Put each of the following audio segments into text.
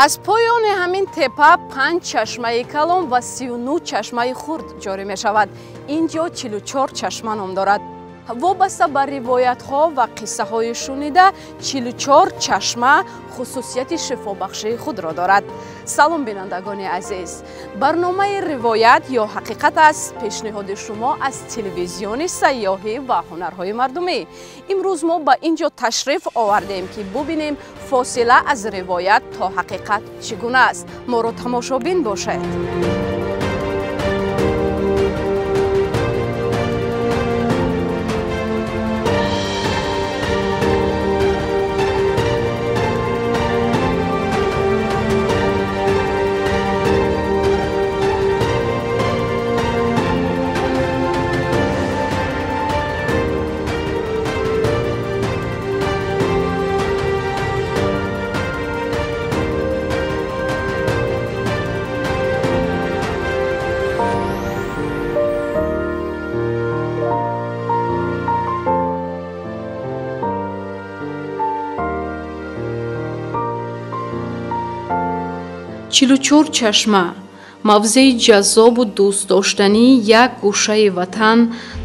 Аз поёни ҳамин тепа 5 чашмаи калон ва 39 чашмаи хурд ҷорӣ мешавад. Ин ҷо 44 чашма ном дорад. Вобаста ба ривоятҳо ва қиссаҳои шунида, 44 чашма хусусияти шифобахшии худро дорад. Салом, бинандагони азиз! Барномаи ривоят ё ҳақиқат аст, пешниҳоди шумо аз телевизиони сайёҳӣ ва ҳунарҳои мардумӣ. Имрӯз мо ба ин ҷо ташриф овардем, ки бубинем фосила аз ривоят то ҳақиқат чӣ гуна аст. Моро тамошобин бошед. Чилучор чашма мавзеи ҷаззобу дӯстдоштании як гӯшаи ватан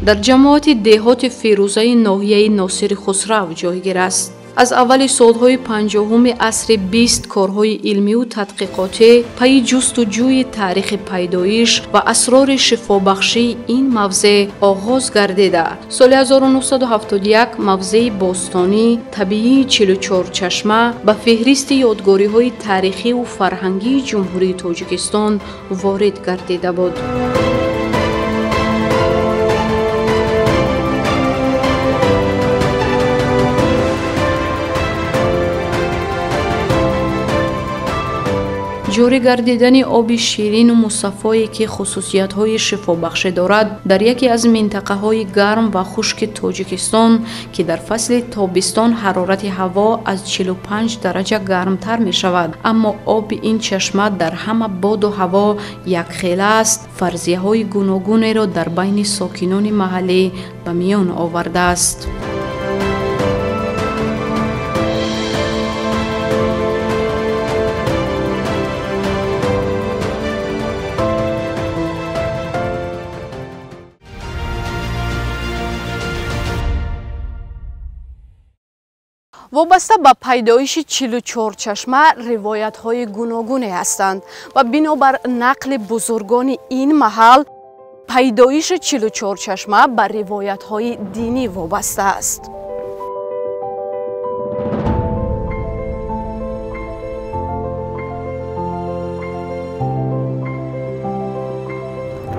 дар ҷамоати деҳоти Фирӯзаи ноҳияи Носири Хусрав ҷойгир аст. Аз аввали солҳои 50-уми асри 20 корҳои илмию тадқиқотӣ пайи ҷустуҷӯи таърихи пайдоиш ва асрори шифобахшии ин мавзеъ оғоз гардида. Соли 1971 мавзеи бостонӣ табиии 44 чашма ба феҳристи ёдгориҳои таърихиву фарҳангии Ҷумҳурии Тоҷикистон ворид гардида буд. Ҷорӣ гардидани оби ширину мусаффое, ки хусусиятҳои шифобахшӣ дорад, дар яке аз минтақаҳои гарм ва хушки Тоҷикистон, ки дар фасли тобистон ҳарорати ҳаво аз 45 дараҷа гармтар мешавад, аммо оби ин чашма дар ҳама боду ҳаво якхела аст, фарзияҳои гуногунеро дар байни сокинони маҳаллӣ ба миён овардааст. Вобаста ба пайдоиши 44 чашма ривоятҳои гуногуне ҳастанд ва бинобар нақли бузургони ин маҳал пайдоиши 44 чашма ба ривоятҳои динӣ вобаста аст.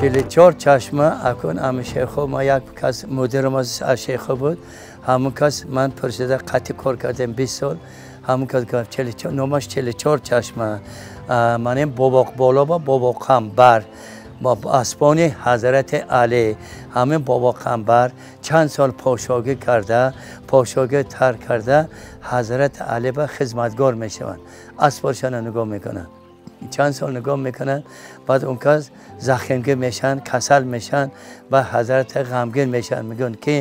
Чилучор чашма акун ами шейхо ма як кас мудирам аз шейхо буд. Ҳамон кас ман пурсида қатъи кор кардем 20 сол. Ҳамон кас гуфт номаш 44 чашма. Манем Бобоқболо ба Бобоқамбар бо аспони Ҳазрати Алӣ. Ҳамин Бобоқамбар чанд сол подшоҳӣ карда, подшоҳӣ тарк карда, Ҳазрати Алӣ ба хизматгор мешаванд. Аспошонро нигоҳ мекунанд. Чанд сол нигоҳ мекунанд, баъд он кас захмгир мешаванд, касал мешаванд ва ҳазрат ғамгин мешаванд. Мегӯянд ки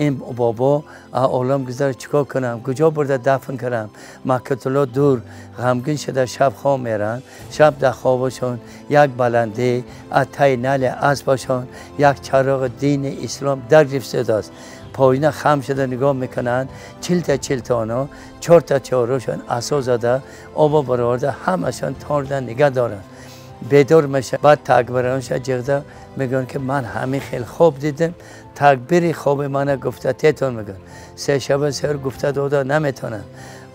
ин бобо олам гузар чикор кунам, куҷо бурда дафн кунам, Маккатулло дур. Ғамгин шуда шаб хоб мераванд. Шаб дар хобашон як баландӣ аз таи нали аспашон як чароғи дини ислом дар гирифтааст. Поина хам шуда нигоҳ мекунанд, 40 та оно, 4 та чорушон асо зада, оба бароварда, ҳамашон торда нигоҳ доранд. Бедор мешаванд, баъд такбиронша ҷиғда мегӯянд ки ман ҳамин хел хоб дидам, такбири хоби мана гуфта тетон мегӯянд. Се шаба сер гуфта дода наметавонанд.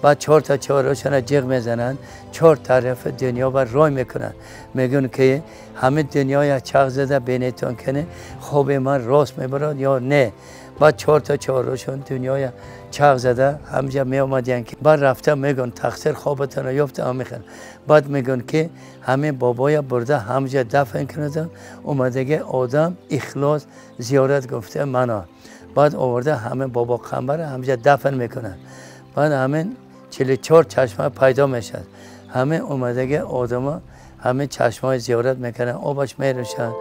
Баъд 4 та чорушона ҷиғ мезананд, 4 тарафи дунё бар рой мекунанд. Мегӯянд ки ҳамин дунёя чағ зада бинетон кане хоби ман рост мебарад ё не. Баъд 4 та чорушон дунёя чағ зада ҳамҷа меомадиянд ки баъд рафта мегӯянд тақсир хобатонро ёфта мехӯранд. Баъд мегӯянд ки ҳамин бобоя бурда ҳамҷа дафн кунадам, омадаги одам ихлос зиёрат гуфта мана. Баъд оварда ҳамин бобо қамбара ҳамҷа дафн мекунанд. Баъд ҳамин 44 чашма пайдо мешавад. Ҳамин омадаги одамо ҳамин чашмаҳои зиёрат мекунанд, обаш мерӯшанд.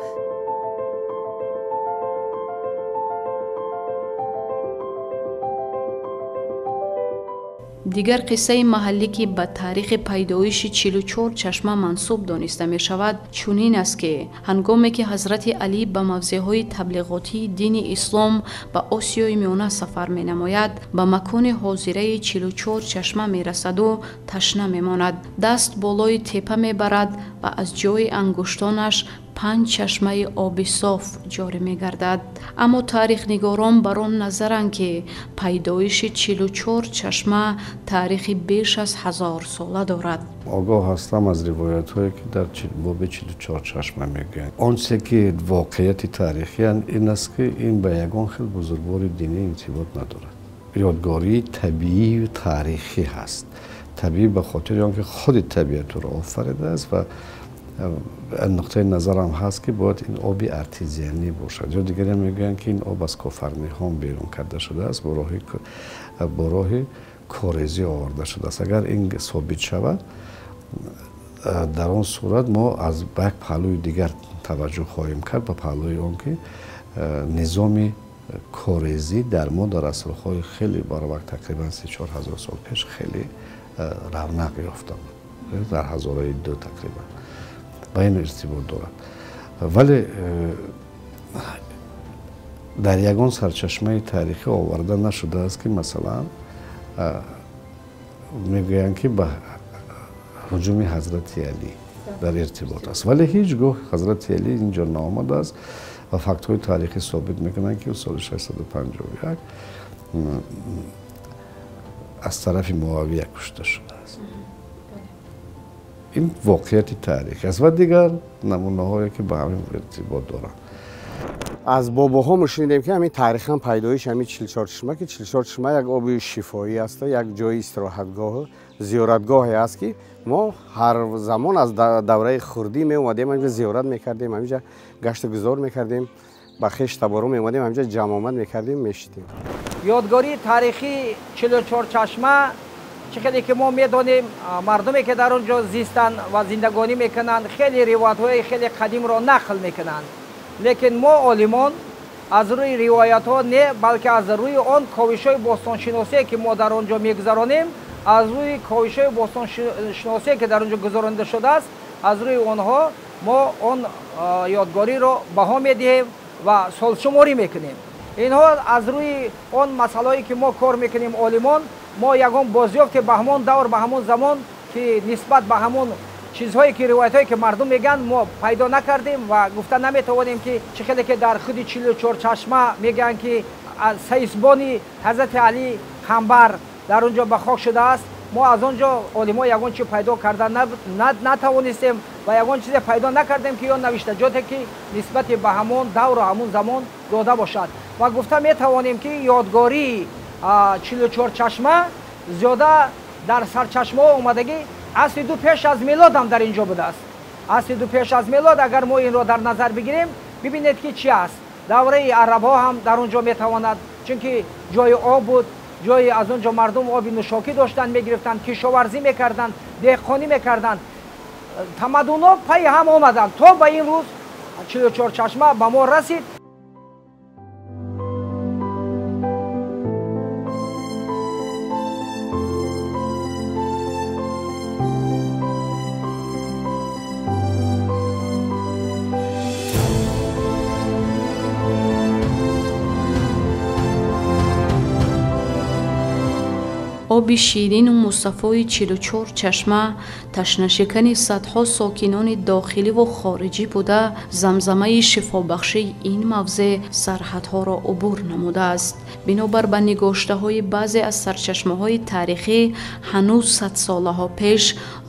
Дигар қиссаи маҳаллӣ, ки ба таърихи пайдоиши 44 чашма мансуб дониста мешавад, чунин аст, ки ҳангоме ки ҳазрати Алӣ ба мавзеъҳои таблиғотии дини ислом ба Осиёи Миёна сафар менамояд, ба макони ҳозираи 44 чашма мерасаду ташна мемонад. Даст болои тепа мебарад ва аз ҷои ангуштонаш 5 чашмаи оби соф ҷорӣ мегардад. Аммо таърихнигорон бар он назаранд, ки пайдоиши 44 чашма таърихи беш аз 1000 сола дорад. Огоҳ ҳастам аз ривоятҳое, ки дар боби 44 чашма мегӯянд. Он чизе ки воқеияти таърихӣ ин аст, ки ин ба ягон хел бузургвори динӣ иртибот надорад. Ёдгории табиию таърихӣ ҳаст. Табиӣ ба хотири он ки худи табиат ӯро офаридааст ва нуқтаи назарам ҳаст, ки бояд ин оби артезианӣ бошад. Ё дигаре мегӯянд, ки ин об аз Кофарниҳон берун карда шудааст, бо роҳи корезӣ оварда шудааст. Агар ин собит шавад, дар он сурат мо аз ба як паҳлӯи дигар таваҷҷӯҳ хоҳем кард, ба паҳлӯи он ки низоми корезӣ дар мо дар асрҳои хеле баровақт, тақрибан 3-4 ҳазор сол пеш, хеле равнақ ёфта буд, дар ҳазораи ду тақрибан ба ин иртибот дорад. Вале дар ягон сарчашмаи таърихӣ оварда нашудааст, ки масалан мегӯянд, ки ба ҳуҷуми ҳазрати Алӣ дар иртибот аст. Вале ҳеҷ гоҳ ҳазрати Алӣ инҷо наомадааст ва фактҳои таърихӣ собит мекунанд, ки соли 651 аз тарафи Муавия кушта шудааст. Ин воқеияти таърихӣ аст ва дигар намунаҳое, ки ба ҳамин иртибот доранд. Аз бобоҳо мешунидем, ки ҳамин таърихан пайдоиш ҳамин 44 чашма, ки 44 чашма як оби шифоӣ аст, як ҷои истироҳатгоҳу зиёратгоҳе аст, ки мо ҳар замон аз давраи хурдӣ меомадем, ҳаминҷо зиёрат мекардем, ҳаминҷо гашту гузор мекардем, ба хеш таборо меомадем, ҳаминҷо ҷамъомад мекардем, мешидем. Ёдгории таърихии 44 чашма чӣ хеле ки мо медонем, мардуме ки дар он ҷо зистанд ва зиндагонӣ мекунанд, хеле ривоятҳои хеле қадимро нақл мекунанд. Лекин мо олимон аз рӯи ривоятҳо не, балки аз рӯи он ковишҳои бостоншиносие, ки мо дар он ҷо мегузаронем, аз рӯи ковишҳои бостоншиносие, ки дар он ҷо гузаронида шудааст, аз рӯи онҳо мо он ёдгориро баҳо медиҳем ва солшуморӣ мекунем. Инҳо аз рӯи он масъалаҳое, ки мо кор мекунем олимон, мо ягон бозёфте ба ҳамон давр, ба ҳамон замон, ки нисбат ба ҳамон чизҳое ки ривоятҳое ки мардум мегӯянд, мо пайдо накардем ва гуфта наметавонем, ки чӣ хеле ки дар худи 44 чашма мегӯянд, ки саисбони ҳазрати Алӣ Қамбар дар он ҷо ба хок шудааст. Мо аз он ҷо олимҳо ягон чи пайдо карда натавонистем ва ягон чизе пайдо накардем, ки ё навиштаҷоте, ки нисбати ба ҳамон давру ҳамон замон дода бошад. Ва гуфта метавонем, ки ёдгории 44 чашма зиёда дар сарчашмаҳо омадагӣ асри ду пеш аз милод ҳам дар ин ҷо будааст. Асри ду пеш аз милод агар мо инро дар назар бигирем, бибинед, ки чи аст. Давраи арабҳо ҳам дар он ҷо метавонад, чунки ҷои об буд, ҷои аз он ҷо мардум оби нӯшокӣ доштанд, мегирифтанд, кишоварзӣ мекарданд, деҳқонӣ мекарданд. Тамаддунҳо пайи ҳам омаданд то ба ин рӯз 44 чашма ба мо расид. Оби ширину мусаффои 44 чашма ташнашикани садҳо сокинони дохиливу хориҷӣ буда, замзамаи шифобахшии ин мавзеъ сарҳадҳоро убур намудааст. Бинобар ба нигоштаҳои баъзе аз сарчашмаҳои таърихӣ, ҳанӯз садсолаҳо пеш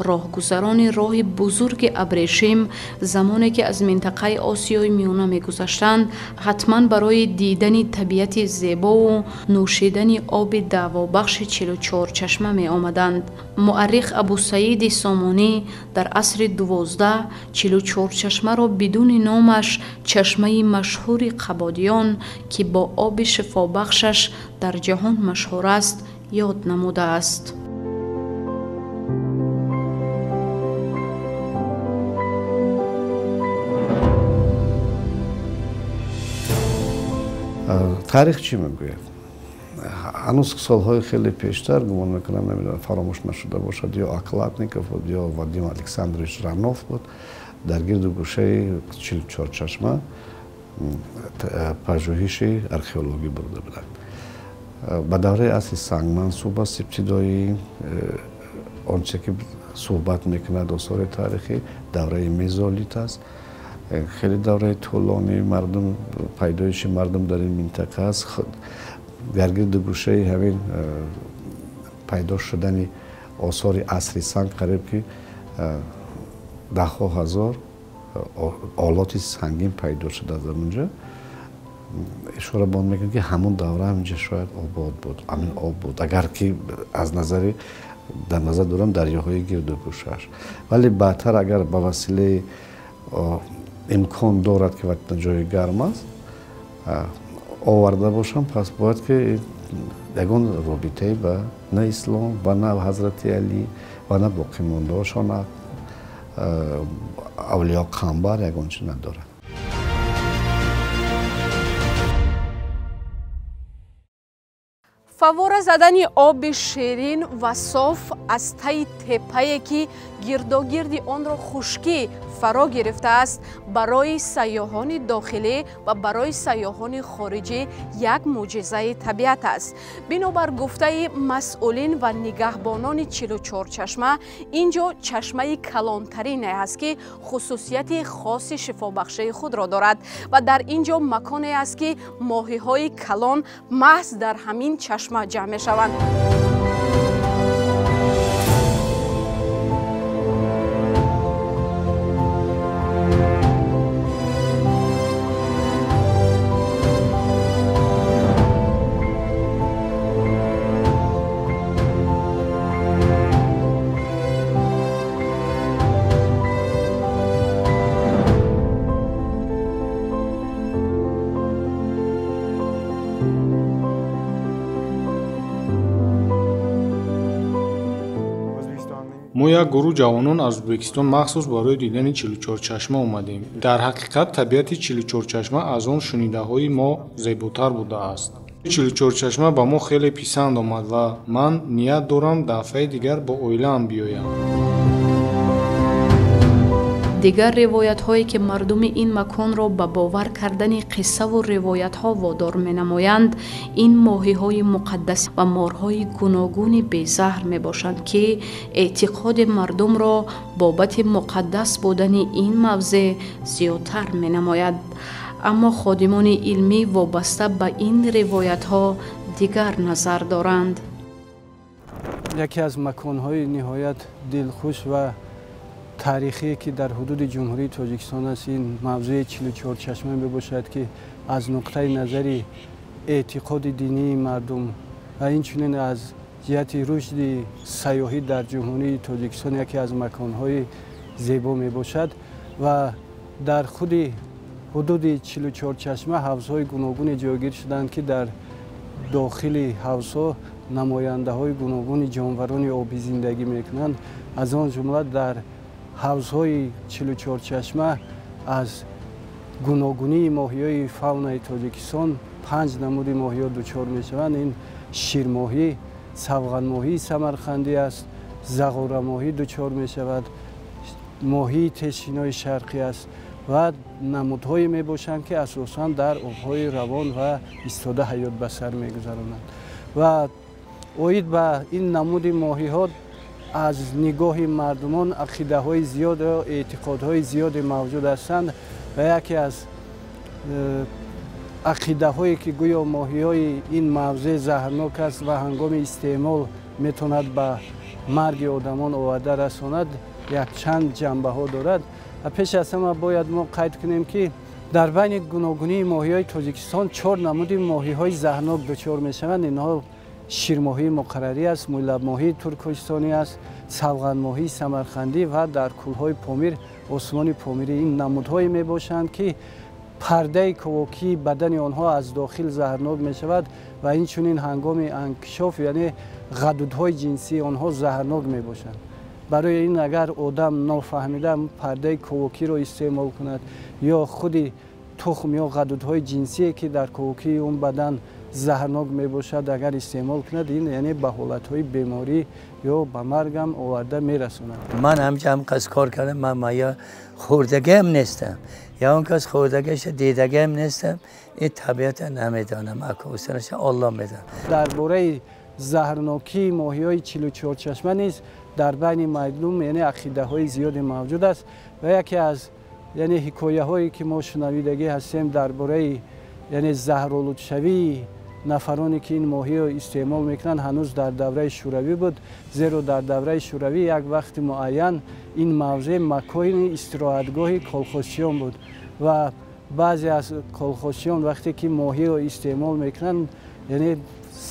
роҳгузарони роҳи бузурги Абрешим, замоне ки аз минтақаи Осиёи Миёна мегузаштанд, ҳатман барои дидани табиати зебову нӯшидани оби даъвобахши 44 чашма меомаданд. Муаррих Абусаиди Сомонӣ дар асри 12 44 чашмаро бидуни номаш чашмаи машҳури Қабодиён, ки бо оби шифобахшаш дар ҷаҳон машҳур аст, ёд намудааст. Таърих чӣ мегӯяд? Ҳанӯз солҳои хеле пештар, гумон мекунам, намедонам, фаромӯш нашуда бошад, ё Окладников буд, ё Вадим Александрович Ранов буд, дар гирду гӯшаи 44 чашма пажӯҳиши археологӣ бурда буданд. Ба давраи асри санг мансуб аст. Ибтидои онче ки суҳбат мекунад осори таърихӣ, давраи мезолит аст. Хеле давраи тӯлонии мардум, пайдоиши мардум дар ин минтақа аст. Дар гирду гӯшаи ҳамин пайдо шудани осори асри санг қариб ки даҳҳо ҳазор олоти сангин пайдо шудааст. Дар онҷо ишора ба он мекунад, ки ҳамон давра ҳаминҷа шояд обод буд, ҳамин об буд, агар ки аз назари дар назар дорам дарёҳои гирду гӯшааш. Вале баъдтар, агар ба василаи имкон дорад, ки ҷои гарм аст, оварда бошам, пас бояд ки ягон робитае ба на ислом ва на Ҳазрати Алӣ ва на боқимондаошон, Авлиё Қамбар, ягон чи надорад. Фаввора задани оби ширин ва соф аз таи теппае, ки гирдогирди онро хушкӣ фаро гирифтааст, барои сайёҳони дохилӣ ва барои сайёҳони хориҷӣ як мӯъҷизаи табиат аст. Бинобар гуфтаи масъулин ва нигаҳбонони 44 чашма, ин ҷо чашмаи калонтарине аст, ки хусусияти хоси шифобахшии худро дорад, ва дар ин ҷо маконе аст, ки моҳиҳои калон маҳз дар ҳамин чашма ҷамъ мешаванд. Мо як гурӯҳ ҷавонон аз Ӯзбекистон махсус барои дидани 44 чашма омадем. Дар ҳақиқат, табиати 44 чашма аз он шунидаҳои мо зеботар будааст. 44 чашма ба мо хеле писанд омад ва ман ният дорам дафъаи дигар бо оилаам биёям. Дигар ривоятҳое, ки мардуми ин маконро ба бовар кардани қиссаву ривоятҳо водор менамоянд, ин моҳиҳои муқаддас ва морҳои гуногуни безаҳр мебошанд, ки эътиқоди мардумро бобати муқаддас будани ин мавзеъ зиёдтар менамояд. Аммо ходимони илмӣ вобаста ба ин ривоятҳо дигар назар доранд. Яке аз маконҳои ниҳоят дилхуш ва таърихие, ки дар ҳудуди Ҷумҳурии Тоҷикистон аст, ин мавзӯи 44 чашма мебошад, ки аз нуқтаи назари эътиқоди динии мардум ва инчунин аз ҷиҳати рушди сайёҳӣ дар Ҷумҳурии Тоҷикистон яке аз маконҳои зебо мебошад. Ва дар худи ҳудуди 44 чашма ҳавзҳои гуногуне ҷойгир шуданд, ки дар дохили ҳавзҳо намояндаҳои гуногуни ҷонварони обӣ зиндагӣ мекунанд. Аз он ҷумла дар ҳавзҳои 44 чашма аз гуногунии моҳиҳои фаунаи Тоҷикистон панҷ намуди моҳиҳо дучор мешаванд. Ин ширмоҳӣ, савғанмоҳии самарқандӣ аст, зағорамоҳӣ дучор мешавад, моҳии тезшинои шарқӣ аст ва намудҳое мебошанд, ки асосан дар обҳои равон ва истода ҳаёт ба сар мегузаронанд. Ва оид ба ин намуди моҳиҳо аз нигоҳи мардумон ақидаҳои зиёду эътиқодҳои зиёде мавҷуд ҳастанд. Ва яке аз ақидаҳое, ки гӯё моҳиҳои ин мавзеъ заҳрнок аст ва ҳангоми истеъмол метавонад ба марги одамон оварда расонад, якчанд ҷанбаҳо дорад. Ва пеш аз ҳама бояд мо қайд кунем, ки дар байни гуногунии моҳиҳои Тоҷикистон чор намуди моҳиҳои заҳрнок дучор мешаванд. Инҳо ширмоҳии муқаррарӣ аст, мӯйлабмоҳии туркистонӣ аст, савғанмоҳии самарқандӣ ва дар кӯлҳои Помир осмони помирӣ. Ин намудҳое мебошанд, ки пардаи ковокии бадани онҳо аз дохил заҳрнок мешавад ва инчунин ҳангоми инкишоф, яъне ғадудҳои ҷинсии онҳо заҳрнок мебошанд. Барои ин агар одам нофаҳмида пардаи ковокиро истеъмол кунад ё худи тухм ё ғадудҳои ҷинсие, ки дар ковокии он бадан заҳрнок мебошад, агар истеъмол кунад, ин яъне ба ҳолатҳои беморӣ ё ба маргам оварда мерасонад. Ман ҳамча ҳам кас кор кардам, ман мая хӯрдагиам нестам, ё он кас хӯрдагиша дидагиам нестам, ин табиата намедонам, акусанаша Аллоҳ медонад. Дар бораи заҳрнокии моҳиҳои 44 чашма низ дар байни мардум яъне ақидаҳои зиёде мавҷуд аст ва яке аз яъне ҳикояҳое ки мо шунавидагӣ ҳастем дар бораи яъне заҳролудшавии нафароне ки ин моҳиро истеъмол мекунанд, ҳанӯз дар давраи шӯравӣ буд, зеро дар давраи шӯравӣ як вақти муайян ин мавзеъ макони истироҳатгоҳи колхозчиён буд ва баъзе аз колхозчиён вақте ки моҳиро истеъмол мекунанд, яъне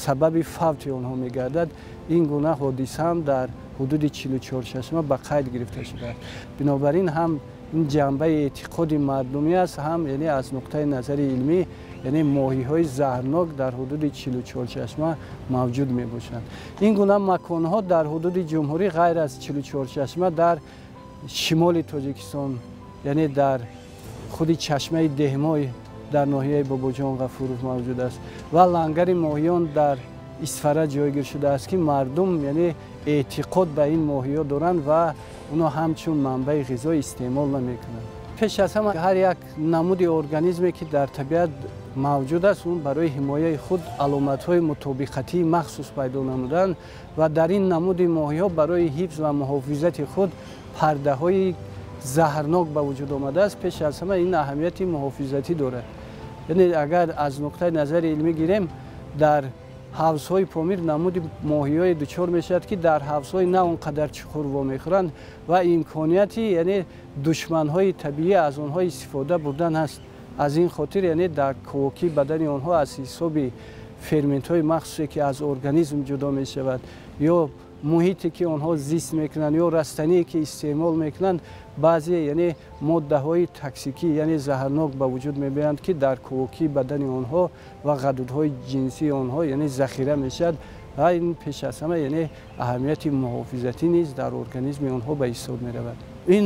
сабаби фавти онҳо мегардад. Ин гуна ҳодиса ҳам дар ҳудуди 44 чашма ба қайд гирифта шудааст. Бинобар ин ҳам ин ҷанбаи эътиқоди мардумӣ аст, ҳам яъне аз нуқтаи назари илмӣ яъне моҳиҳои заҳрнок дар ҳудуди 44 чашма мавҷуд мебошанд. Ин гуна маконҳо дар ҳудуди ҷумҳурӣ ғайр аз 44 чашма дар шимоли Тоҷикистон, яъне дар худи чашмаи Деҳмой дар ноҳияи Бобоҷон Ғафуров мавҷуд аст ва лангари моҳиён дар Исфара ҷойгир шудааст, ки мардум яъне эътиқод ба ин моҳиҳо доранд ва онҳо ҳамчун манбаи ғизо истеъмол намекунанд. Пеш аз ҳама ҳар як намуди организме ки дар табиат мавҷуд аст, он барои ҳимояи худ аломатҳои мутобиқатии махсус пайдо намуданд ва дар ин намуди моҳиҳо барои ҳифз ва муҳофизати худ пардаҳои заҳрнок ба вуҷуд омадааст. Пеш аз ҳама ин аҳамияти муҳофизатӣ дорад. Яъне агар аз нуқтаи назари илмӣ гирем, дар ҳавзҳои Помир намуди моҳиҳое дучор мешавад, ки дар ҳавзҳои на он қадар чуқур вомехӯранд ва имконияти яъне душманҳои табиӣ аз онҳо истифода бурдан ҳаст. Аз ин хотир яъне дар ковокии бадани онҳо аз ҳисоби ферментҳои махсусе ки аз организм ҷудо мешавад ё муҳите ки онҳо зист мекунанд ё растание ки истеъмол мекунанд, баъзе яъне моддаҳои токсикӣ яъне заҳрнок ба вуҷуд мебиёянд, ки дар ковокии бадани онҳо ва ғадудҳои ҷинсии онҳо яъне захира мешавад ва ин пеш аз ҳама яъне аҳамияти муҳофизатӣ низ дар организми онҳо ба ҳисоб меравад. Ин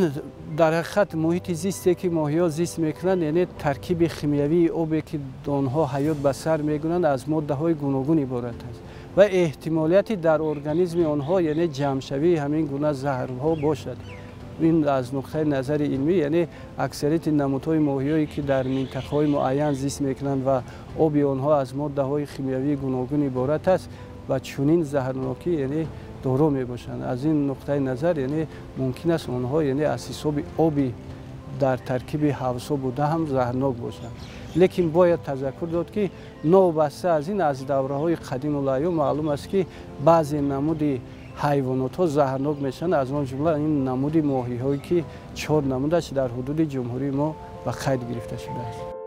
дар ҳақиқат муҳити зисте ки моҳиҳо зист мекунанд, яъне таркиби химиявии обе ки онҳо ҳаёт ба сар мегунанд аз моддаҳои гуногун иборат аст ва эҳтимолияти дар организми онҳо яъне ҷамъшавии ҳамин гуна заҳрҳо бошад. Ин аз нуқтаи назари илмӣ яъне аксарияти намудҳои моҳиҳое ки дар минтақаҳои муайян зист мекунанд ва оби онҳо аз моддаҳои химиявии гуногун иборат аст ва чунин заҳрнокӣ яъне доро мебошанд. Аз ин нуқтаи назар яъне мумкин аст онҳо яъне аз ҳисоби оби дар таркиби ҳавзҳо буда ҳам заҳрнок бошанд. Лекин бояд тазаккур дод, ки новобаста аз ин аз давраҳои қадимулайём маълум аст, ки баъзе намуди ҳайвонотҳо заҳрнок мешаванд, аз он ҷумла ин намуди моҳиҳое ки 4 намудаш дар ҳудуди ҷумҳурии мо ба қайд гирифта шудааст.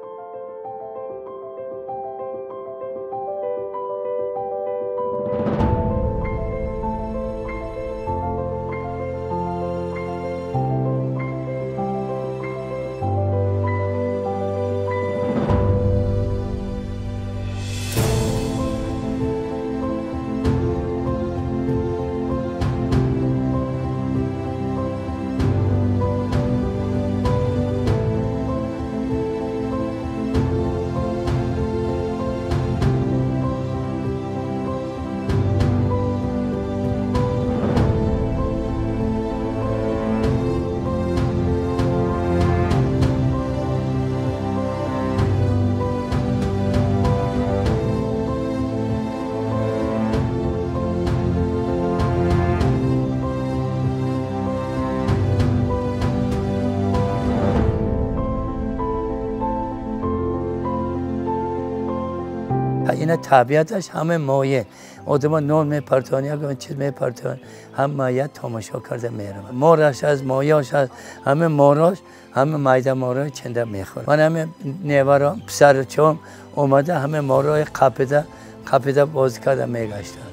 اینا طبیعتش همه مایه آدم نون میپرتون یا چیز میپرتون هم مایه تماشا کرده میرم مارش از مایه‌اش از همه ماراش همه مایده مارای چنده میخوره. من همه نیورم پسرچم اومده همه مارای قپیده قپیده باز کرده میگشتن.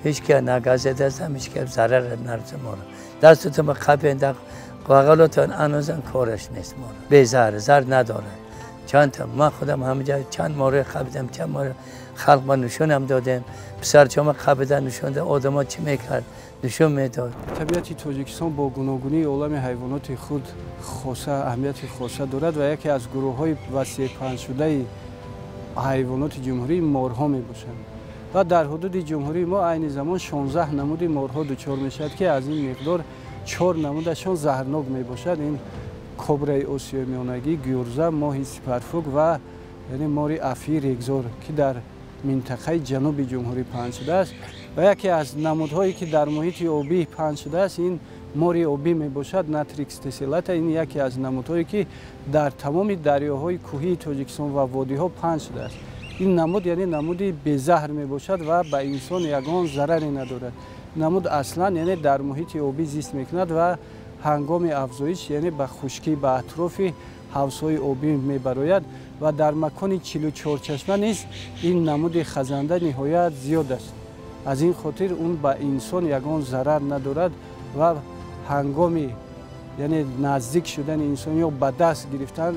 هیچ که نگزیده هستم هیچ که ضرر نرسه مارا دستتون به قپینده بغلتون هنوزم کارش نیست مارا به زر زر نداره. چند تا من خودم همینجا چند ماره قبیدم چند ماره خلق ما نشونم دادم پسرچم قبیدن نشون داد آدما چی میکرد نشون میداد. табиати Тоҷикистон бо гуногунии олами ҳайвоноти худ хоса аҳамияти хоса дорад ва яке аз гурӯҳҳои васеъпаҳншудаи ҳайвоноти ҷумҳурӣ морҳо мебошанд ва дар ҳудуди ҷумҳурии мо айни замон 16 намуди морҳо дучор мешавад, ки аз ин миқдор 4 намудашон заҳрнок мебошад. Ин кобраи Осиёи Миёнагӣ, гюрза, моҳи сипарфук ва яъне мори афии регзор, ки дар минтақаи ҷануби ҷумҳурӣ паҳн шудааст. Ва яке аз намудҳое ки дар муҳити обӣ паҳн шудааст, ин мори обӣ мебошад, натрикс теселата. Ин яке аз намудҳое ки дар тамоми дарёҳои кӯҳии Тоҷикистон ва водиҳо паҳн шудааст. Ин намуд яъне намуди безаҳр мебошад ва ба инсон ягон зараре надорад. Намуд аслан яъне дар муҳити обӣ зист мекунад ва ҳангоми афзоиш яъне ба хушкӣ, ба атрофи ҳавзҳои обӣ мебарояд ва дар макони 44 чашма низ ин намуди хазанда ниҳоят зиёд аст. Аз ин хотир он ба инсон ягон зарар надорад ва ҳангоми яъне наздик шудани инсон ё ба даст гирифтан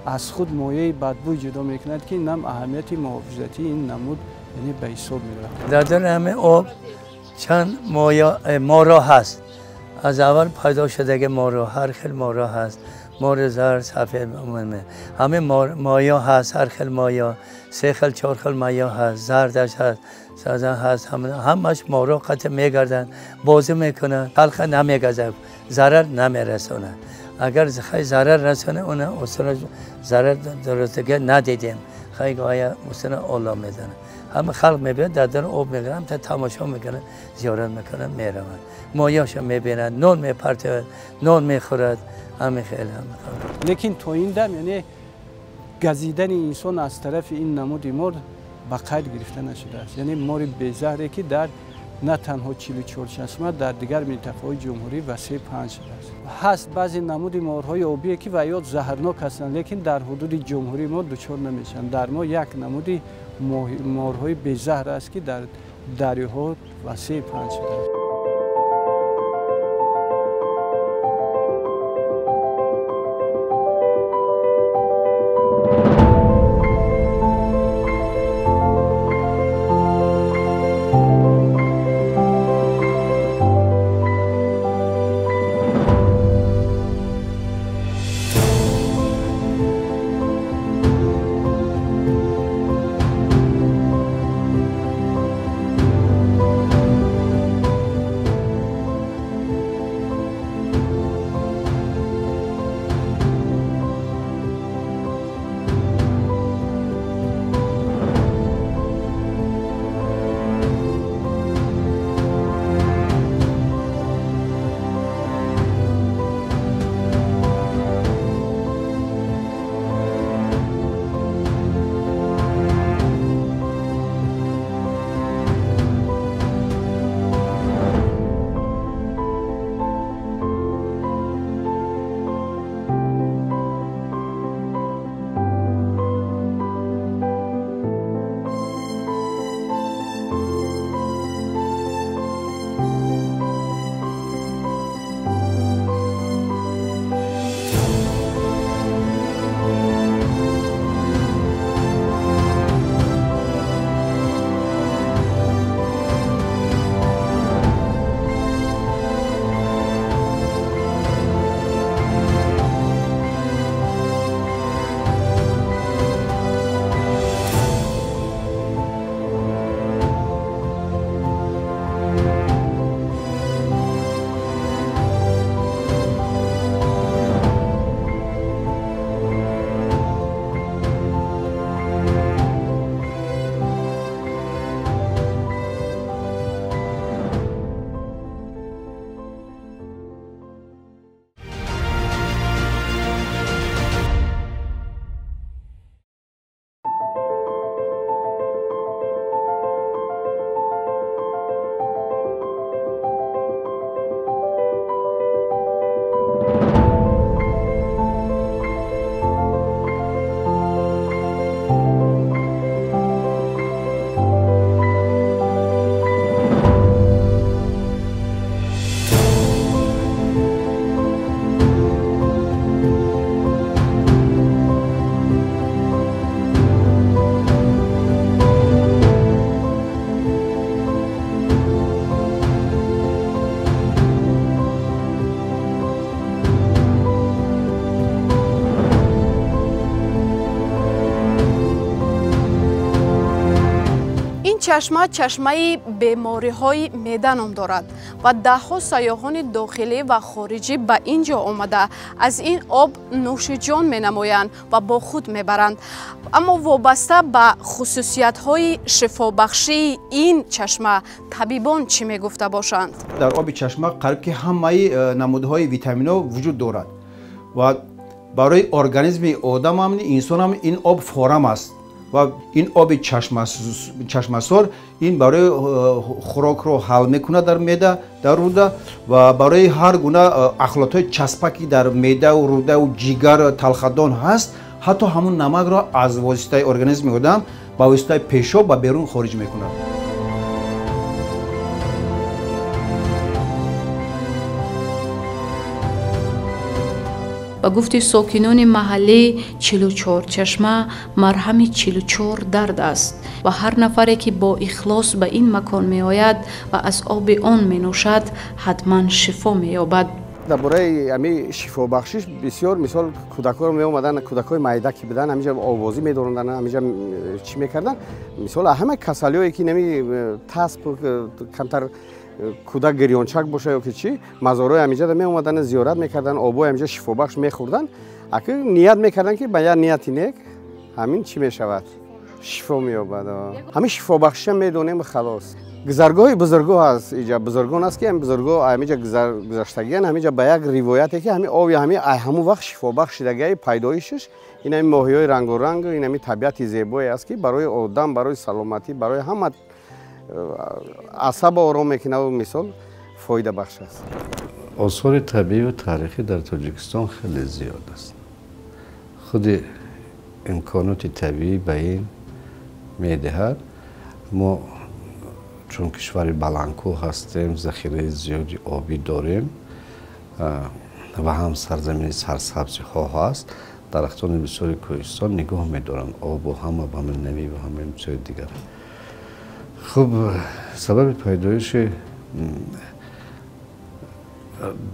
аз худ мояи бадбӯй ҷудо мекунад, ки инам аҳамияти муҳофизатии ин намуд яъне ба ҳисоб меравад. Дар дарун ҳамин об чанд моро ҳаст. Аз аввал пайдо шудаги моро, ҳар хел моро ҳаст. Мори зард, сафед, ҳамин моя ҳаст, ҳар хел моя, 3 хел 4 хел моя ҳаст, зардаш ҳаст, сазан ҳаст, ҳамаш моро қатъ мегарданд, бозӣ мекунанд, халқа намегазад, зарар намерасонад. Агар зарар расонад, она усула зарар дурустага надидем. Хай гоя усула Аллоҳ медонад. Ҳама халқ мебинад, дар дарун об мегиранд, та тамошо мекунанд, зиёрат мекунанд, мераванд. Мояшо мебинанд, нон мепартояд, нон мехӯрад, ҳамин хел ҳама. Лекин то ин дам яъне газидани инсон аз тарафи ин намуди мор ба қайд гирифта нашудааст. Яъне мори безаҳре ки дар на танҳо 44 чашма, дар дигар минтақаҳои ҷумҳурӣ васеъ паҳн шудааст. Ҳаст баъзе намуди морҳои обие ки ва ё заҳрнок ҳастанд, лекин дар ҳудуди ҷумҳурии мо дучор намешаванд. Дар мо як намуди морҳои безаҳр аст, ки дар дарёҳо васеъ паҳн шудааст. Ин чашма чашмаи бемориҳои меъда ном дорад ва даҳҳо сайёҳони дохилӣ ва хориҷӣ ба ин ҷо омада, аз ин об нӯши ҷон менамоянд ва бо худ мебаранд. Аммо вобаста ба хусусиятҳои шифобахшии ин чашма табибон чӣ мегуфта бошанд? Дар оби чашма қариб ки ҳамаи намудҳои витаминҳо вуҷуд дорад ва барои организми одамам, инсонам ин об форам аст. Ва ин оби чашмасор ин барои хӯрокро ҳал мекунад дар меъда, дар рӯда ва барои ҳар гуна ахлотҳои часпаки дар меъдау рӯдау ҷигар, талхадон ҳаст, ҳатто ҳамун намакро аз воситаи организми одам ба воситаи пешоб ба берун хориҷ мекунад. Ба гуфти сокинони маҳаллӣ, 44 чашма марҳами 44 дард аст ва ҳар нафаре, ки бо ихлос ба ин макон меояд ва аз оби он менӯшад, ҳатман шифо меёбад. Дар бораи ҳами шифобахшиш бисёр, мисол, кӯдакҳоро меомаданд, кӯдакҳои майда ки буданд, ҳамиҷа овозӣ медоронданд, ҳамиҷа чӣ мекарданд. Мисол, ҳама касалиҳое ки нами тасб, камтар кӯдак гирёнчак боша ё ки чӣ, мазорҳои ҳамиҷада меомаданд, зиёрат мекарданд, обои ҳамиҷа шифобахш мехӯрданд. Аки ният мекарданд, ки ба як нияти нек ҳамин чӣ мешавад, шифо меёбад. Ҳамин шифобахшиша медонем, халос. Гузаргоҳи бузургоҳ аст иҷа, бузургон аст, ки ҳами бузургоҳ ҳамиҷа гузаштагиян. Ҳамиҷа ба як ривояте, ки ҳами оби ҳами ҳамун вақт шифобахш шидагиаи пайдоишаш ин ҳами моҳиҳои рангоранг, ин ҳами табиати зебое аст, ки барои одам, барои саломатӣ, барои ҳама асаб ором мекунаву, мисол, фоидабахш аст. Осори табиию таърихӣ дар Тоҷикистон хеле зиёд аст. Худи имконоти табиӣ ба ин медиҳад. Мо чун кишвари баландкӯҳ ҳастем, захираи зиёди обӣ дорем ва ҳам сарзамини сарсабзиҳо ҳаст. Дарахтони бисёри кӯҳистон нигоҳ медоранд обу ҳама ба навӣ ва ҳамаи чизҳои дигар. Хуб, сабаби пайдоиши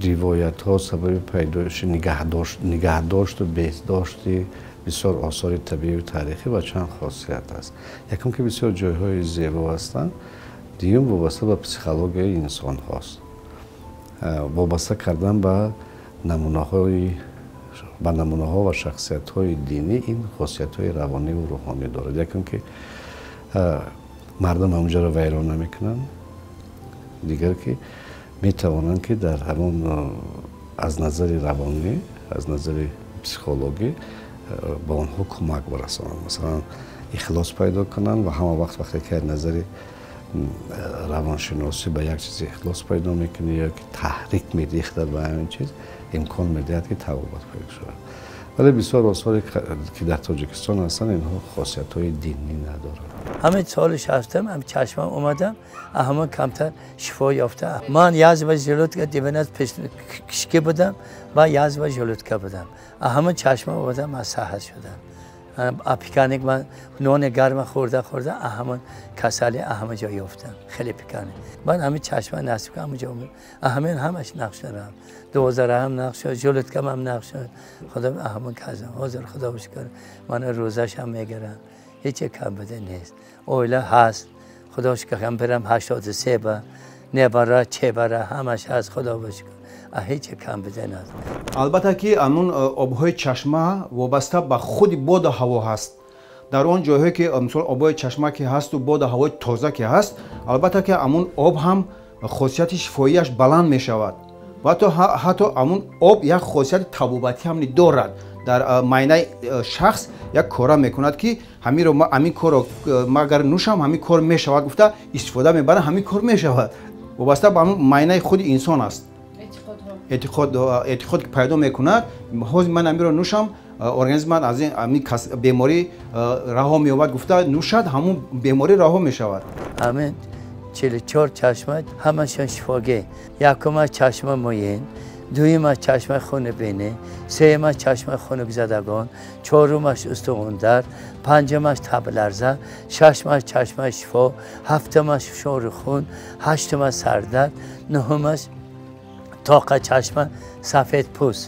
ривоятҳо, сабаби пайдоиши нигаҳдошту беҳдошти бисёр осори табиию таърихӣ ба чанд хосият аст. Якум, ки бисёр ҷойҳои зебо ҳастанд. Дуюм, вобаста ба психологияи инсонҳост, вобаста кардан ба намунаҳо ва шахсиятҳои динӣ. Ин хосиятҳои равониву рӯҳонӣ дорад. Якум, ки мардум ҳамонҷоро вайрон намекунанд. Дигар, ки метавонанд, ки дар ҳамон аз назари равонӣ, аз назари психологӣ ба онҳо кӯмак барасонанд, масалан, ихлос пайдо кунанд. Ва ҳама вақт, вақте ки аз назари равоншиносӣ ба як чизи ихлос пайдо мекунӣ ё ки таҳрик медиҳад ба ҳамин чиз, имкон медиҳад, ки табобат пайдо шавад. Вале бисёр осоре, ки дар Тоҷикистон ҳастанд, инҳо хосиятҳои динӣ надоранд. Ҳамин соли 60-ам ҳам чашмам омадам, ҳамон камтар шифо ёфта. Ман язва желудка, 12 кишки будам ва язва желудка будам. Ҳамон чашмам омадам, ман саҳат шудам. Пиканик ман нони гарма хӯрда хӯрда, ҳамон касали ҳама ҷо ёфтам, хеле пиканик. Баъд ҳамин чашма насиб ҳама ҷо, ҳамин ҳамаш нақш шудам, 12 ҳам нақш шуд, желудка м ҳам нақш шуд. Худо ҳамон казам, ҳозир худо шукр, ман рӯзаш ҳам мегирам, ҳеҷ кам буда нест. Оила ҳаст, худо шукр, ҳам бирам 83 ба небара, чебара ҳамаш ҳаст, худо шукр, ҳеҷ кам буда нест. Албатта, ки ҳамун обҳои чашма вобаста ба худи боду ҳаво ҳаст. Дар он ҷойҳое, ки, мисол, обҳои чашма ки ҳасту боду ҳавои тоза ки ҳаст, албатта, ки ҳамун об ҳам хосияти шифоияш баланд мешавад ва ҳатто ҳамун об як хосияти табобатӣ ҳам дорад. Дар майнаи шахс як кора мекунад, ки ҳаминро, ҳамин корро ма агар нӯшам, ҳамин кор мешавад гуфта истифода мебарам, ҳамин кор мешавад. Вобаста ба ҳамун майнаи худи инсон аст, эътиқод ки пайдо мекунад: ҳозир ман ҳаминро нӯшам, организм ман аз ин беморӣ раҳо меёбад гуфта нӯшад, ҳамун беморӣ раҳо мешавад. Ҳамин 44 чашма ҳамашон шифогӣ. Якумаш чашма муин, дуюмаш чашмаи хуни бинӣ, сеюмаш чашмаи хунукзадагон, чорумаш устухондард, панҷумаш табларза, шашумаш чашмаи шифо, ҳафтумаш фишори хун, ҳаштумаш сардард, нуҳумаш тоқа чашма сафедпӯст,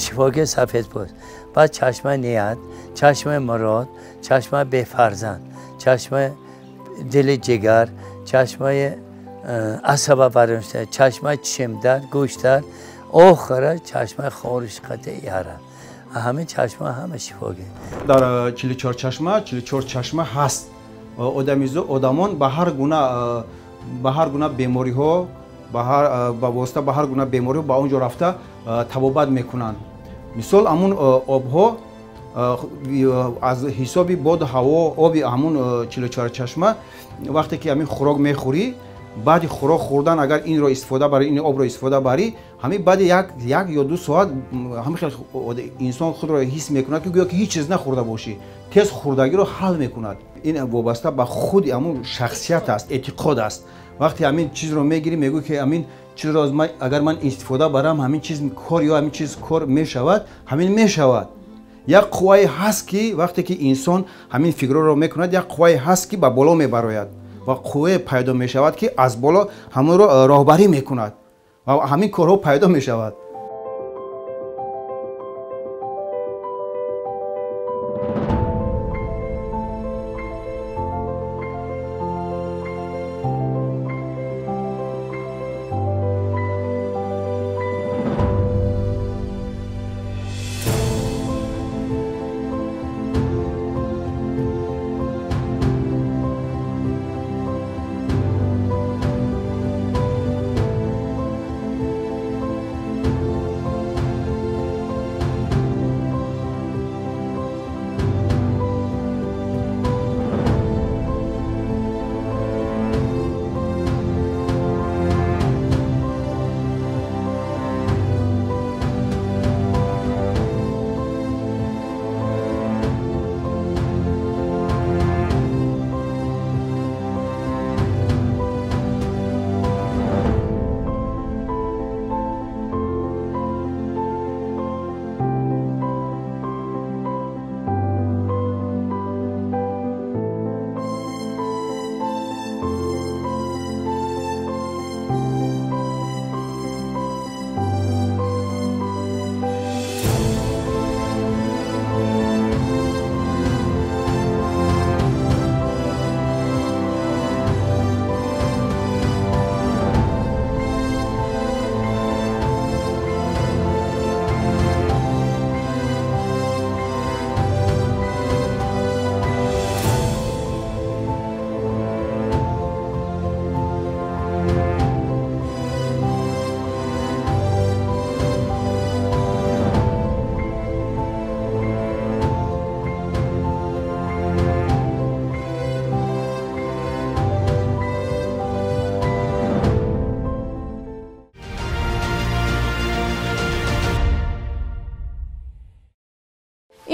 шифоги сафедпӯст, баъд чашмаи ният, чашмаи мурод, чашмаи бефарзанд, чашмаи дили ҷигар, чашмаи асаба бармешта, чашмаи чишмдард, гӯшдард, охира чашмаи хориш қати яра. Ҳамин чашма ҳама шифогӣ. Дар 44 чашма, 44 чашма ҳаст. Одамон ба ҳар гуна бемориҳо, ба восита ба ҳар гуна бемориҳо ба он ҷо рафта табобат мекунанд. Мисол, ҳамун обҳо аз ҳисоби боду ҳаво, оби ҳамун 44 чашма, вақте ки ҳамин хӯрок мехӯрӣ, баъди хӯрок хӯрдан агар инро истифода барӣ, ин обро истифода барӣ, ҳамин баъди як ё ду соат ҳамин хел инсон худро ҳис мекунад, ки гӯё ки ҳеҷ чиз нахӯрда бошӣ, тез хӯрдагиро ҳал мекунад. Ин вобаста ба худи ҳамун шахсият аст, эътиқод аст. Вақте ҳамин чизро мегирӣ, мегӯӣ ки ҳамин чизро агар ман истифода барам, ҳамин чиз кор ё ҳамин чиз кор мешавад, ҳамин мешавад. Як қуввае ҳаст, ки вақте ки инсон ҳамин фикрро мекунад, як қуввае ҳаст, ки ба боло мебарояд ва қуввае пайдо мешавад, ки аз боло ҳамонро роҳбарӣ мекунад ва ҳамин корҳо пайдо мешавад.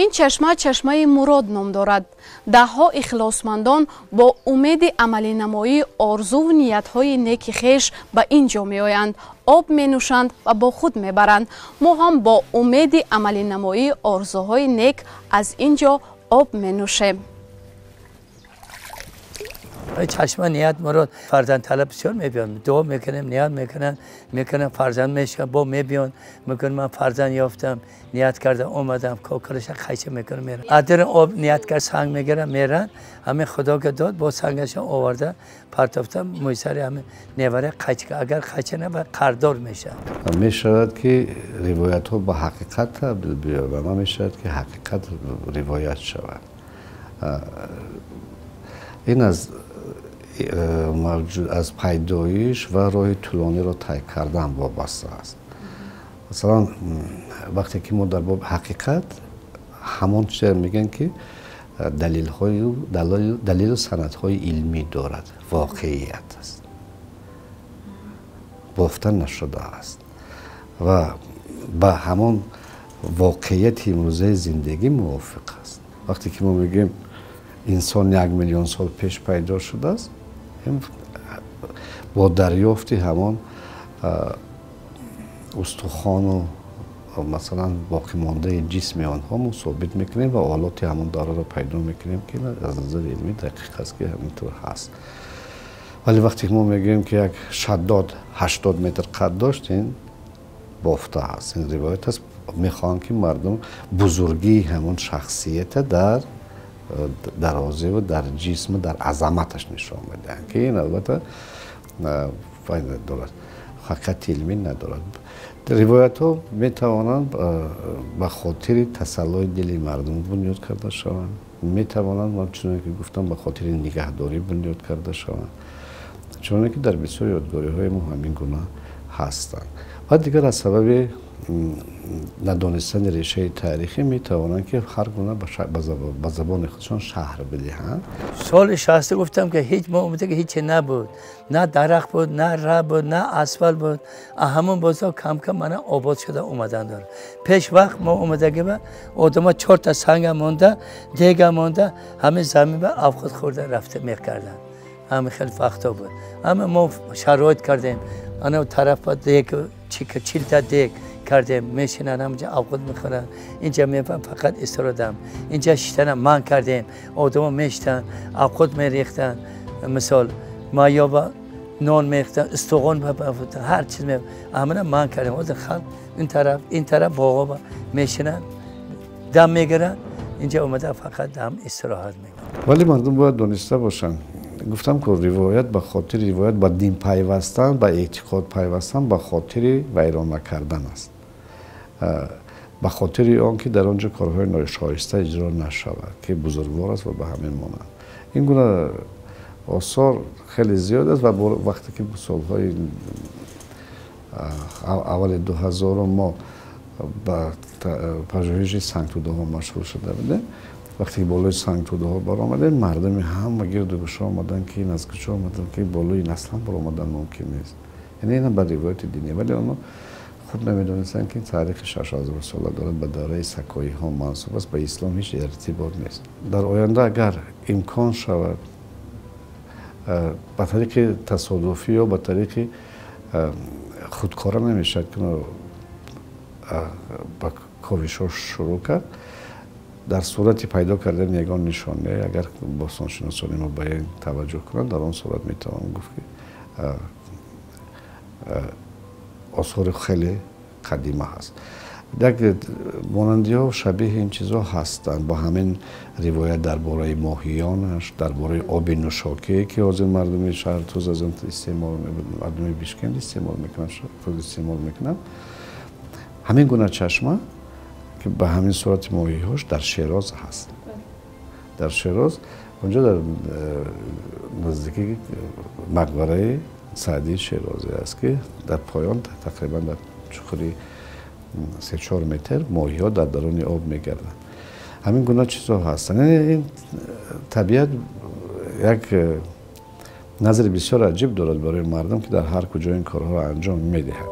Ин чашма чашмаи Мурод ном дорад. Даҳҳо ихлосмандон бо умеди амалинамоии орзуву ниятҳои неки хеш ба ин ҷо меоянд, об менӯшанд ва бо худ мебаранд. Мо ҳам бо умеди амалинамоии орзуҳои нек аз ин ҷо об менӯшем. Чашма ният мурод, фарзанд талаб бисёр мебиён, дуо мекунем, ният мекунанд, мекунам фарзанд мешавам, бо мебиён, мекунам ман фарзанд ёфтам, ният карда омадам, кокалаша қайча мекунам, мерам. Адир об ният кард, санг мегирам, меран, ҳамин худо ки дод, бо сангаша оварда, партофта, мӯйсари ҳамин невара қайча, агар қайча на, қардор мешавад. Мешавад ки ривоятҳо ба ҳақиқат табдил биёбанд, намешавад ки ҳақиқат ривоят шавад. Ин аз аз пайдоиш ва роҳи тӯлониро тай кардан вобаста аст. Масалан, вақте ки мо дар боби ҳақиқат ҳамон чизе мегӯем, ки далелу санадҳои илмӣ дорад, воқеият аст, бофта нашудааст ва ба ҳамон воқеияти имрӯзаи зиндагӣ мувофиқ аст. Вақте ки мо мегӯем инсон 1 миллион сол пеш пайдо шудааст, бо дарёфти ҳамон устухону масалан боқимондаи ҷисми онҳо мо собит мекунем ва олоти ҳамон давраро пайдо мекунем, ки аз назари илмӣ дақиқ аст, ки ҳамин тур ҳаст. Вале вақте мо мегӯем, ки як шаддод 80 метр қад дошт, ин бофта аст, ин ривоят аст. Мехоҳам, ки мардум бузургии ҳамон шахсията дар дарозӣ ва дар ҷисм, дар азаматаш нишон медиҳанд, ки ин албатта фоида дорад, ҳақиқати илмӣ надорад. Ривоятҳо метавонанд ба хотири тасаллои дили мардум бунёд карда шаванд, метавонанд, чуноне ки гуфтам, ба хотири нигаҳдорӣ бунёд карда шаванд, чуноне ки дар бисёр ёдгориҳои мо ҳамин гуна ҳастанд. Ва дигар аз сабаби надонистани решаи таърихӣ метавонанд ки ҳар гуна ба забони худшон шаҳр бидиҳанд. Соли 60 гуфтам ки ҳеҷ мо омада ки ҳеҷ набуд, на дарахт буд, на раҳ буд, на асфалт буд. Ҳамон бозор кам кам мана обод шуда омадан дорад. Пеш вақт мо омадагӣ ба одама 4 та санга монда, дега монда, ҳамин замин ба авхот хӯрда рафта мекарданд. Ҳамин хеле вақто буд. Ҳама мо шароит кардем. Ана тараф ба дег, 40 та дег кардем, мешинанд, ҳаминҷа авқот мехӯранд, инҷа мефаҳм фақат истиродам, инҷа шиштанам манъ кардем, одамо мешитанд, авқот мерехтанд, мисол майёба нон мерехтанд, истуғон ҳар чиз ҳамина манъ кардем. Ҳозир халқ ин тараф, ин тараф боғо мешинанд, дам мегиранд, инҷа омада фақат дам истироҳат мекунанд. Вале мардум бояд дониста бошанд, гуфтам ки ривоят ба хотири ривоят ба дин пайвастан, ба эътиқод пайвастан ба хотири вайрон накардан аст, ба хотири он ки дар он ҷо корҳои ношоиста иҷро нашавад, ки бузургвор аст ва ба ҳамин монанд. Ин гуна осор хеле зиёд аст. Ва вақте ки солҳои аввали 2000 мо ба пажӯҳиши сангтӯдаҳо машғул шуда будем, вақте ки болои сангтӯдаҳо баромадем, мардуми ҳама гирду гӯша омаданд, ки ин аз куҷо омаданд, ки болои ин аслан баромадан мумкин нест. Яъне ина ба ривояти динӣ, вале онҳо хуб намедонистанд, ки таърихи 6000 сола дорад, ба давраи сакоиҳо мансуб аст, ба ислом ҳеҷ иртибот нест. Дар оянда агар имкон шавад, ба тариқи тасодуфӣ ё ба тариқи худкора намешавад ки ба ковишҳо шурӯъ кард. Дар сурати пайдо кардани ягон нишоне, агар бостоншиносони мо ба ин таваҷҷӯҳ кунанд, дар он сурат метавон гуфт, ки осори хеле қадима ҳаст. Як монандиҳо шабеҳи ин чизҳо ҳастанд бо ҳамин ривоят дар бораи моҳиёнаш, дар бораи оби нӯшокие, ки ҳозир мардуми шаҳр Туз аз он истеъмол, мардуми Бишкент истеъмол мекунанд, Туз истеъмол мекунанд. Ҳамин гуна чашма, ки ба ҳамин сурати моҳиҳош, дар Шероз ҳаст. Дар Шероз, онҷо дар наздикии мақбараи Саъдии Шерозӣ аст, ки дар поён тақрибан дар чуқури 3-4 метр моҳиҳо дар даруни об мегарданд. Ҳамин гуна чизҳо ҳастанд. Яъне ин табиат як назари бисёр аҷиб дорад барои мардум, ки дар ҳар куҷо ин корҳоро анҷом медиҳад.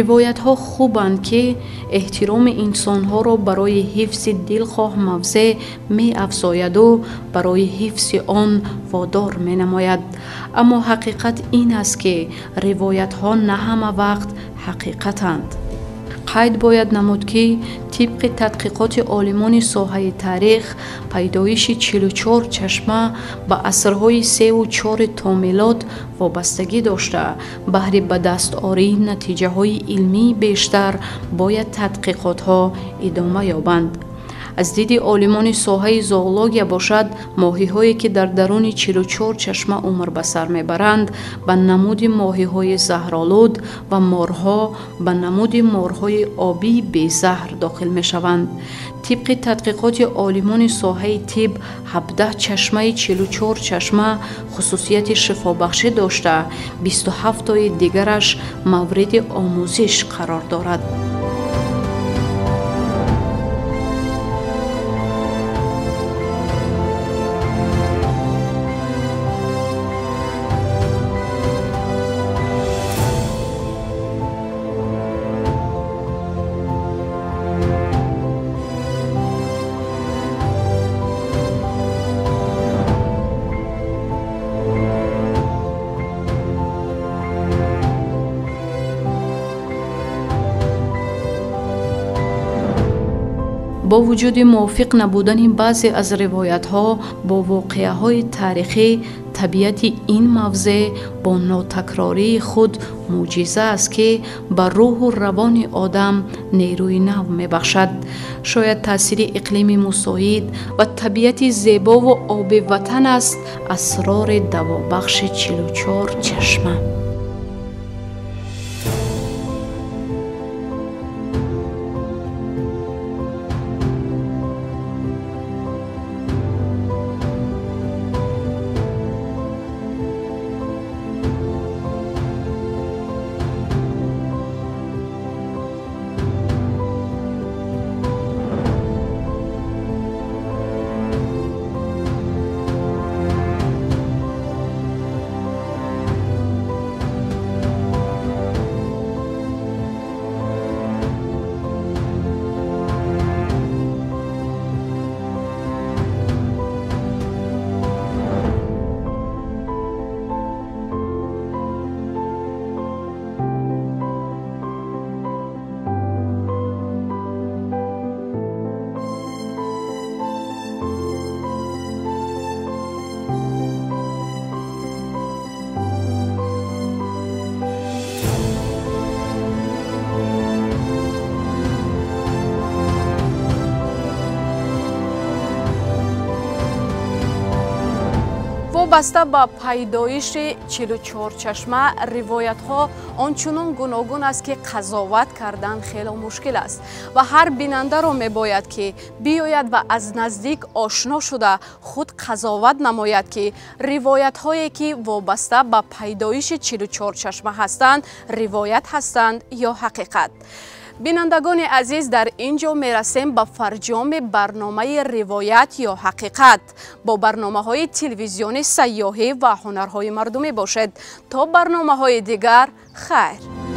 Ривоятҳо хубанд, ки эҳтироми инсонҳоро барои ҳифзи дилхоҳ мавзеъ меафзояду барои ҳифзи он водор менамояд. Аммо ҳақиқат ин аст, ки ривоятҳо на ҳама вақт ҳақиқатанд. Қайд бояд намуд, ки тибқи тадқиқоти олимони соҳаи таърих, пайдоиши 44 чашма ба асрҳои 3-у 4 то милод вобастагӣ дошта, баҳри ба дастоварии натиҷаҳои илмии бештар бояд тадқиқотҳо идома ёбанд. Аз диди олимони соҳаи зоология бошад, моҳиҳое, ки дар даруни 44 чашма умр ба сар мебаранд, ба намуди моҳиҳои заҳролуд ва морҳо ба намуди морҳои обии безаҳр дохил мешаванд. Тибқи тадқиқоти олимони соҳаи тиб, 17 чашмаи 44 чашма хусусияти шифобахшӣ дошта, 27тои дигараш мавриди омӯзиш қарор дорад. Бо вуҷуди мувофиқ набудани баъзе аз ривоятҳо бо воқеаҳои таърихӣ, табиати ин мавзеъ бо нотакрории худ мӯъҷиза аст, ки ба рӯҳу равони одам нерӯи нав мебахшад. Шояд таъсири иқлими мусоид ва табиати зебову оби ватан аст асрори давобахши 44 чашма. Вобаста ба пайдоиши 44 чашма ривоятҳо ончунон гуногун аст, ки қазоват кардан хело мушкил аст ва ҳар бинандаро мебояд, ки биёяд ва аз наздик ошно шуда худ қазоват намояд, ки ривоятҳое ки вобаста ба пайдоиши 44 чашма ҳастанд, ривоят ҳастанд ё ҳақиқат. Бинандагони азиз, дар ин ҷо мерасем ба фарҷоми барномаи ривоят ё ҳақиқат. Бо барномаҳои телевизиони сайёҳӣ ва ҳунарҳои мардумӣ бошед. То барномаҳои дигар, хайр.